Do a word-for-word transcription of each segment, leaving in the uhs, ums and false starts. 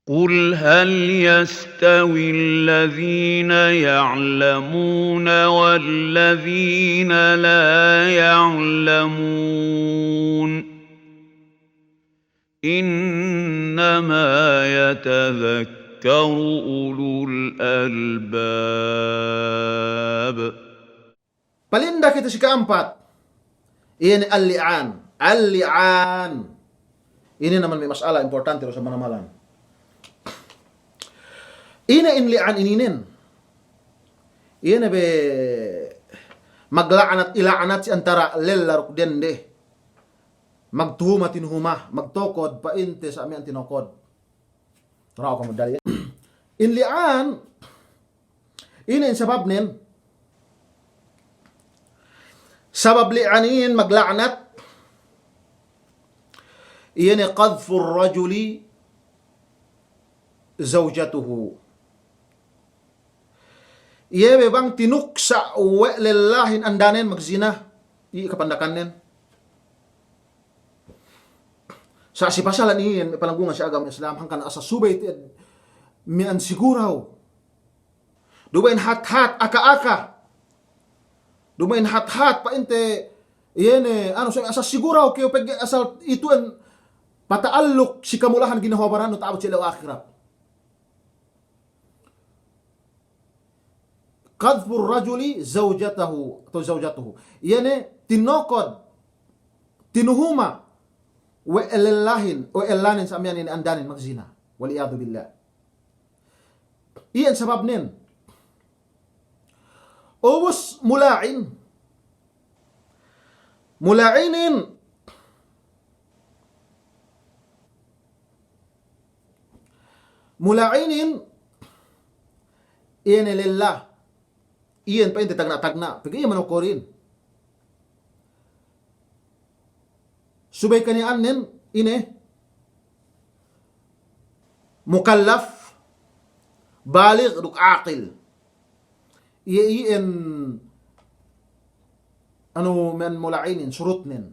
قل هل يستوي الذين يعلمون والذين لا يعلمون إنما يتذكر أولو الألباب. Palinda kite si ka'ampat. Iye ne al-li'an. Al-li'an. Inin naman me' mas'ala importante du sa manamal. Ine in li'an ininen? Iye ne be magla'anat, ila'anat si antara lella duk dende. Magtuhuma tinuhuma, magtokod pa'inte sa' miya'an tinokod. Ra'u kamu dalil. In li'an, ine in sababnen? Sabab li'an inin magla'anat, iye ne qadhfur rajuli zawjatahu. Iye be bang tinuksa' we' lellahin andanen magzina, iye kapandakannen. Sa' si pasalan iyan, me' palanggungan si agama Islam, hangkan asal subey te'ed miya'an siguraw. Duma'in hat-hat, aka-aka. Duma'in hat-hat, pa'inte, iye ne, anu, sa' asal siguraw kew pegge' asal itu'en pata'alluk si kamulahan ginhawa barannu ta'abut si ellew ahirat. Qadhfur rajuli zawjatahu, atawa zawjatahu. Iye ne tinokod, tinuhuma, we' lellahin, we' ellanen sa' miya'an inin andanen magzina. Wal iyadhu billah. Iyan sababnen. Ubus mula'in. Mula'inin. Mula'inin, iye ne lella. Iyan pa'inte tagna'-tagna'. Pegge' iye manokodin. Subey kaniya'annen, ine? Mukallaf, baligh, duk aqil. Iye iyan, anu, miya'an mula'inin, surutnen.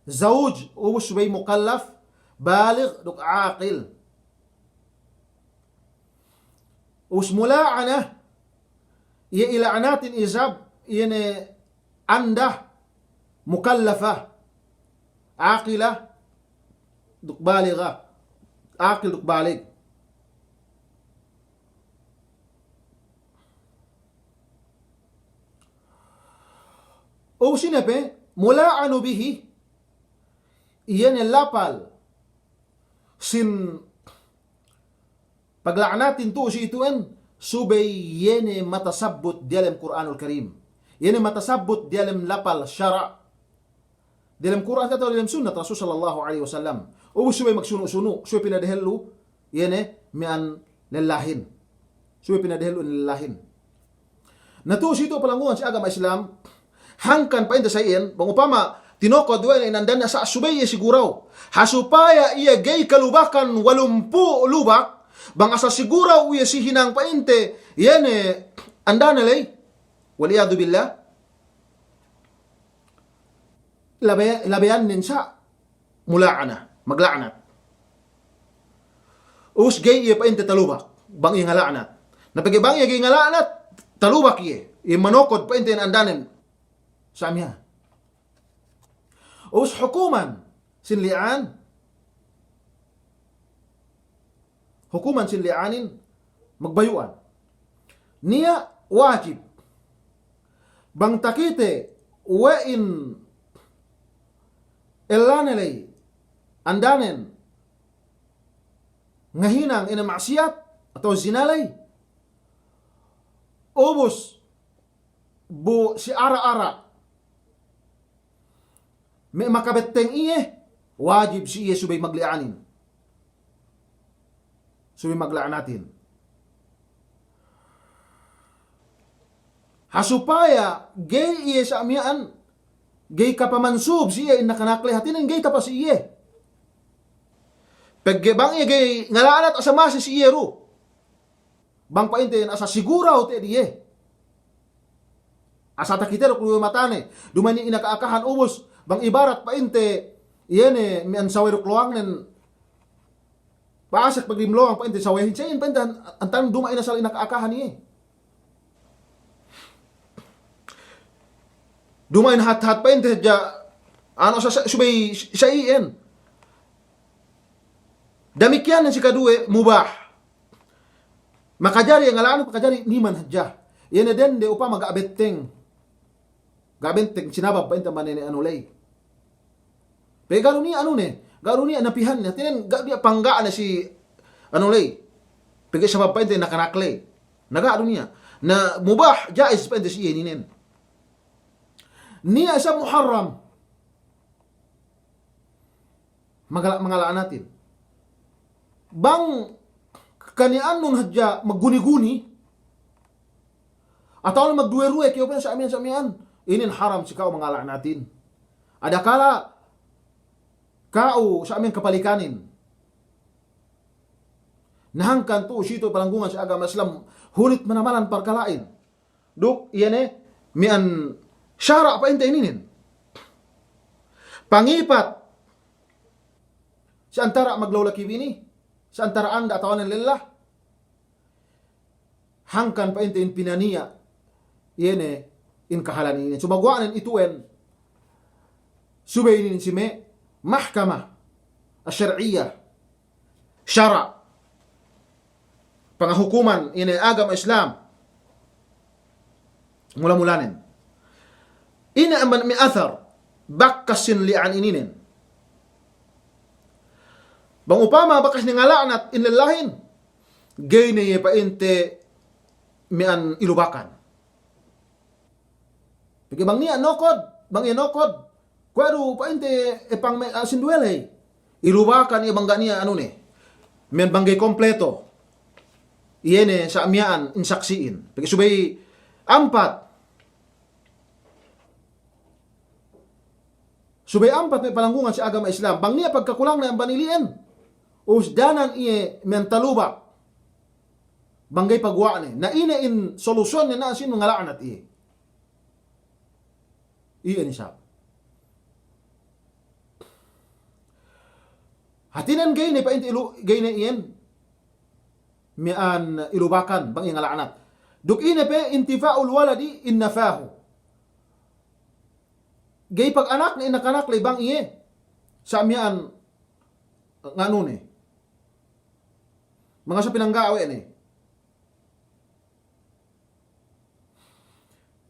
Zawj, ubus subey mukallaf, baligh, duk aqil. Ubus mula'ana, iye ila'anatin isab, iye ne anda, mukallafa, aqila, duk baligha, aqil duk balig. Ubus ine pe, mula'anu bihi, iye ne lapal sin pagla'anatin tu'u si itu'en, subey iye ne matasabbut diyalem Kur'anul Karim. Iye ne matasabbut diyalem lapal sara'. Diyalem Kur'an atawa diyalem sunnat Rasul sallallahu alaihi wasallam. Ubus subey magsunu'-sunu', subey pinadehellu, iye ne miya'an lellahin. Subey pinadehellu in lellahin. Na tu'u si itu'u palanggungan si agama Islam, hangkan pa'inte sa' iyan, bang upama tinokod we' ne in andanen sa' subey iye siguraw. Ha supaya iye ga'i kalubakan walumpū' lubak, bang asal siguraw iye si hinang pa'inte, iye ne andane ley. Wal iyadhu billah. Labe-, labeyannen sa' mula'ana, magla'anat. Ubus ga'i iye pa'inte talubak, bang iye ngala'anat. Na pegge' bang iye ga'i ngala'anat, talubak iye. Iye manokod pa'inte in andanen. Sa' miya'an. Ubus hukuman sin li'an. Hukuman sin li'anin magbayu'an. Niya' wajib. Bang takite we' in ellane ley andanen ngahinang ine ma'siyat atawa zina ley. Ubus bu si ara'-ara' me' makabetteng iye, wajib si iye subey magli'anin. Subey magla'anatin. Ha supaya ga'i iye sa' miya'an, ga'i kapamansub si iye in nakanak ley, hātinen ga'i tapa' si iye. Pegge' bang iye ga'i ngala'anat asal masi si iye du. Bang pa'inte iyan asal siguraw te'ed iye. Asal takite duk luwe matane. Duma'in ine aka-akahan ubus. Bang ibarat pa'inte iye ne miya'an sawe duk luwangnen. Pa'asek pagdimlowang pa'inte sawehin, sa iyan pa'inte an-, antang duma'in asal inaka-akahan iye. Duma'in hat-hat pa'inte hadja, anu, sa, sa, subey sa iyan. Damikkiyan si kaduwe, mubah. Makajari iye ngala'anat, makajari niman hadja. Iye ne dende upama ga' betteng. Ga' betteng, sinabab pa'inte amban ine anu ley. Pe ga' du niya' anune, ga' du niya' napihanne, hātinen ga' niya' pangga'ne si anu ley. Pegge' sabab pa'inte nakanak ley. Na ga' du niya'. Na mubah, jaiz pa'inte si iye ininen. Niya' isab muharram. Mangala'-, mangala'anatin. Bang kaniya'annun hadja magguni-guni, atawa magduwe-ruwe kew pa'in sa' miya'an, sa' miya'an, inin haram si ka'u mangala'anatin. Adakala ka'u sa' miya'an kapalikanin. Na hangkan tu'u situ palanggungan si agama Islam, hunit manamalan parkala'in. Duk iye ne miya'an sara' pa'inte ininin. Pangipat si antara' maglaw laki bini, si antara' anda atawa ne lella, hangkan pa'inte in pinaniya', iye ne in kahalan inin. Sumaguwa'nen itu'en, subey inin si me' mahkamah asy-syar'iyyah, sara', pangahukuman ine agama Islam. Mula-mulanen. Ine amban me' athar, bakkas sin li'an ininen. Bang upama bakkas ne ngala'nat in lellahin, ga'i ne iye pa'inte miya'an ilubakan. Pegge' bang niya' nokod, bang iye nokod, kuwe' du pa'inte epang me', ah, sinduwe ley. Ilubakan iye bang ga' niya' anune. Miya'an bang ga'i kompleto. Iye ne sa' miya'an in saksi'in. Pegge' subey ampat. Subey ampat me' palanggungan si agama Islam. Bang niya' pagkakulangnen amban ili'en, usdanan iye miya'an talubak. Bang ga'i paguwa'ne. Na ine in solusyonne na sinu ngala'nat iye. Iye ne isab. Hātinen ga'i ne pa'inte ilu-, ga'i ne iyan miya'an ilubakan bang iye ngala'nat. Duk ine pe intifa'ul waladi in nafahu. Ga'i paganakne in nakanak ley bang iye sa' miya'an nganune. Mangasa pinangga'a we' ne.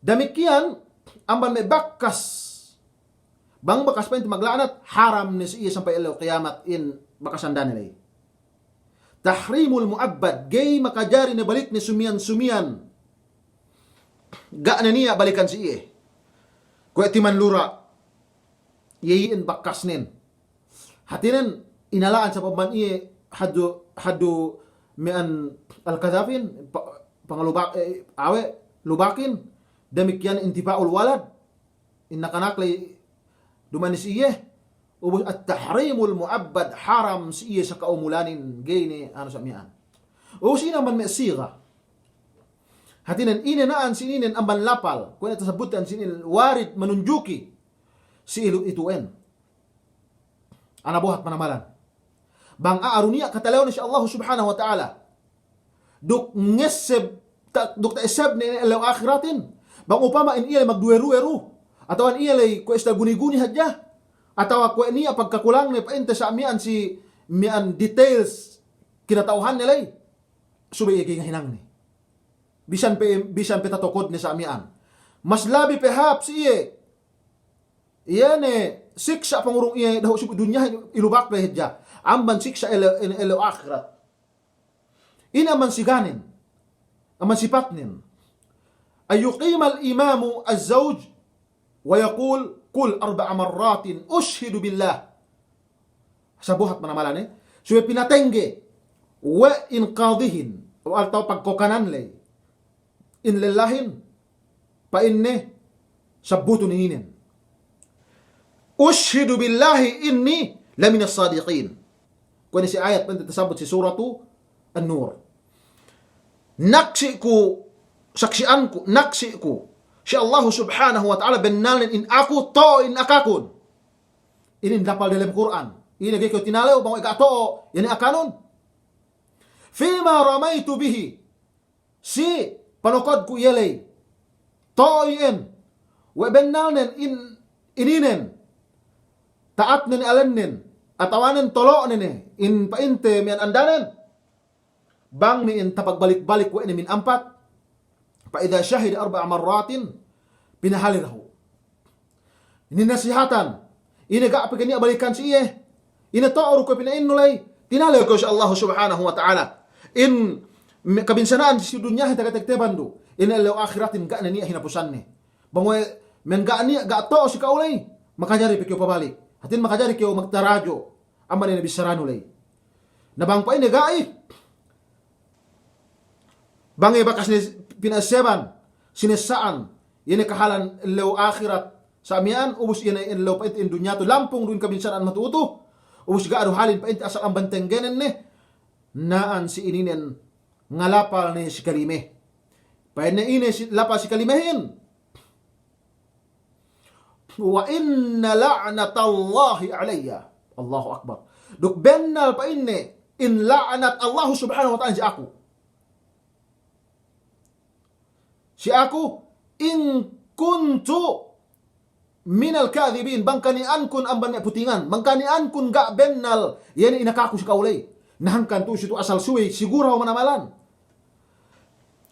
Damikkiyan amban me' bakkas. Bang bakkas pa'inte magla'nat, haram ne si iye sampay ellew kiyamat in bakkas andane ley. Tahrimul mu'abbad, ga'i makajari ne balikne sumiyan-sumiyan. Ga' ne niya' balikan si iye. Kuwe' timan lura'. Iye iyan bakkasnen. Hātinen inala'an sabab man iye haddu, haddu miya'an al-kadhafin, pa-, pangalubak, eh, awe', lubakin, damikkiyan intifa'ul walad, in nakanak ley duma'in si iye, ubus at-tahrimul mu'abbad, haram si iye sakaumulanin, ga'i ne anu sa' miya'an. Ubus ine amban me' sigha. Hātinen ine na'an si ininen amban lapal, kuwe' ne tasabbutan si ininen warid manunjuki si ilu itu'en. Ana' buhat manamalan. Bang a'a du niya' katalew ne si Allahu Subhanahu wa Ta'ala. Duk ngesseb, ta-, duk ta'essebne in ellew ahiratin. Bang upama in iye ley magduwe-ruwe du. Atawa in iye ley kuwe' isab guni-guni hadja. Atawa kuwe' niya' pagkakulangne pa'inte sa' miya'an si miya'an details kinata'uhanne ley. Subey iye ga'i ngahinangne. Bisan pe, bisan pe tatokodne sa' miya'an. Mas labi pe hāp si iye. Iye ne siksa' pangurung iye dahu' si dunya ilubak ley hadja. Amban siksa' ellew, ellew ahirat. Ine amban siganen. Amban sipatnen. An yuqimal imamu az-zawj wa yaqul, "Qul arba'a marratin ushhidu billah." Sabuhat manamalan, eh. Subey pinatengge we' in qadihin, atawa pagkokanan ley. In lellahin, pa'inne, sabbutun ininen. "Ushhidu billahi inni laminas sadiqin." Kuwe' ne si ayat pa'inte tasabbut si Suratu An-Nur. Naksi' ku, saksi'an ku, naksi' ku si Allahu Subhanahu wa Ta'ala bennalnen in aku to'o in akakun. Inin lapal delem Kur'an. Ine ga'i kew tinalew bang we' ga' to'o, iye ne akanun. fima ramaytu bihi, si panokodku iye ley, to'o iyan, we' bennalnen in, ininen, ta'atnen alennen, atawanen tolo'nen, in pa'inte miya'an andanen, bang me' in tapagbalik-balik we' ne min ampat, fa idha shahida arba'a marratin, pinahali dahu'. Inin nasihatan, ine ga' pe ke niya' balikan si iye, ine to'o du kuwe' pina'innu ley, tinalew kew si Allahu Subhanahu wa Ta'ala. In me-, kabinsana'an si dunyahin taga-, tagteban du, in ellew ahiratin ga' ne niya' hinapusanne. Bang we' men ga' niya', ga' to'o si ka'u ley, makajari pe kew pabalik. Hātin makajari kew magtarajo'. Amban ine bissaranu ley. Na bang pa'inne ga'i, bang iye bakas ne pina'esseban, sinessa'an, iye ne kahalan ellew ahirat, sa' miya'an, ubus iye ne ellew pa'inte in dunya tu, lampung du in kabinsana'an matu'u tu, ubus ga' du halin pa'inte asal amban tenggenen ne, na'an si ininen ngalapal ne si kalime. Pa'inne ine si, lapal si kalimehin. Wa inna la'natallahi alayya. Allahu Akbar. Duk bennal pa'inne in la'nat Allahu Subhanahu wa Ta'ala si aku. Si aku, in kuntu minal kadhibin, bang kani'ankun amban me' putingan, bang kani'ankun ga' bennal, iye ne inakaku si ka'u ley. Na hangkan tu'u si tu asal subey, siguraw manamalan.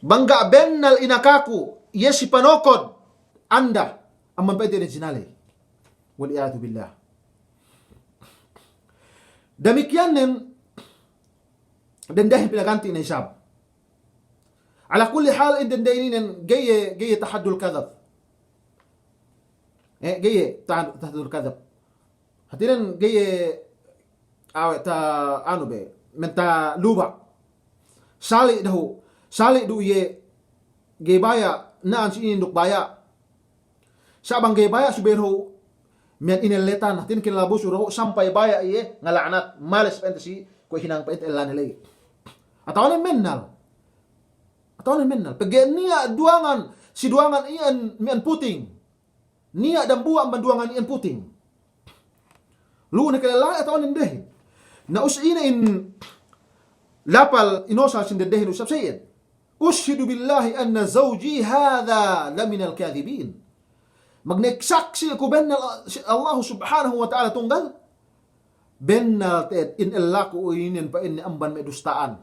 Bang ga' bennal inakaku, iye si panokod, anda, amban pa'inte ine zina ley. Wal iyadhu billah. Damikkiyan nen, dendehin pinaganti' ne isab. Ala kulli hal, in dende ininen ga'i iye, ga'i iye tahaddul kadhab. Eh, ga'i iye ta-, tahaddul kadhab. Hātinen ga'i iye awe' ta-, anu be, men taluba'. Sali' dahu', sali' du iye ga'i baya', na'an si inin duk baya'. Sa' bang ga'i baya' subey dahu' miya'an inelletan, hātinen kinalabusu dahu' sampay baya' iye ngala'nat, males pa'inte si kuwe' hinang pa'inte ellane ley. Atawanen mennal. Atawanen mennal. Pegge' niya' duwangan, si duwangan iyan miya'an puting. Niya' dambuwa' amban duwangan iyan puting. Lu'u ne ke lella atawanen dehin. Na us ine in lapal inosal sin dendehin us sabsayen. Ushhidu billahi anna zawji hadha laminal kadhibin. Magnek saksi' ku bennal si Allahu Subhanahu wa Ta'ala tunggal. Bennal te'ed in ellaku inin pa'inne amban me' dusta'an.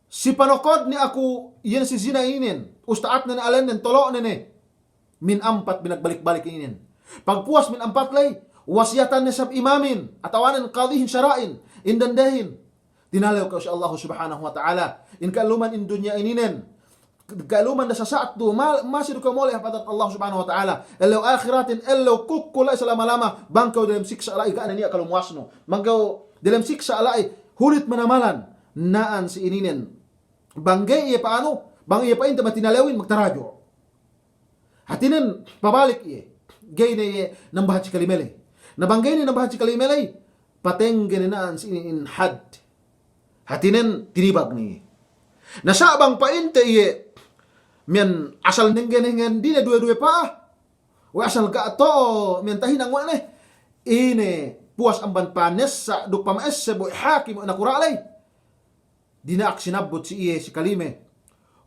Si panokodne aku, iyan si zina inin, us ta'atne ne alennen, tolo'ne ne. Min ampat binagbalik-balik inin. Pagpuwas min ampat ley, wasiyatanne sab imamin, atawanen kadihin sara'in, in dendehin. Tinalew kew si Allahu Subhanahu wa Ta'ala. In ka'elluman in dunya ininen. Ka'elluman da sasa'at du, ma-, masi du kew mole' hap hadarat Allahu Subhanahu wa Ta'ala. Ellew ahiratin, ellew kukku la'i salama-lama. Bang kew delem siksa' la'i ga' ne niya' kalumuwasnu. Bang kew delem siksa' la'i hulit manamalan. Na'an si ininen. Bang ga'i iye pa'anu, bang iye pa'inte matinalew in magtarajo'. Hātinen pabalik iye. Ga'i ne iye nambahan si kalime ley. Na bang ga'i ne nambahan si kalime ley, patengge ne na'an si inin had. Hātinen tinibag ne iye. Na sa' bang pa'inte iye miya'an asal nengge-nenggen dine duwe-duwe pa'a. We' asal ga' to'o miya'an tahinang we' ne. Ine puwas amban panessa' duk pama'esse bohe' hakim we' nakura' ley. Dina'ak sinabbut si iye si kalime,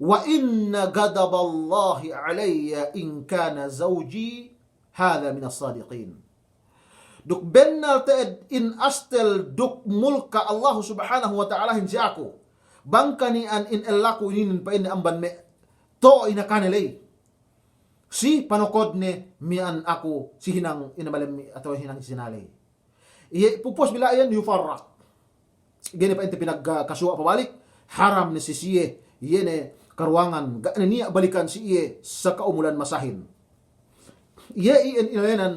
"Wa inna ghadaballahi alayya in kana zawji hadha minas sadiqin." Duk bennal te'ed in astel duk mulka' Allahu Subhanahu wa Ta'alahin si aku. Bang kani'an in ellaku ininin pa'inne amban me' to'o inakane ley. Si panokodne miya'an aku si hinang ine malem atawa hinang zina ley. Iye pupuwas bi la'i iyan yufarraq. Ga'i ne pa'inte pinagkasuwa' pabalik, haram ne si siye, iye ne karuwangan, ga' ne niya' balikan si iye sakaumulan masahin. Iye iyan inalenan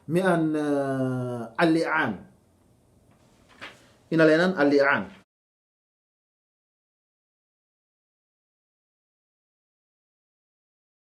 miya'an, eh, al-li'an. Inalenan al-li'an.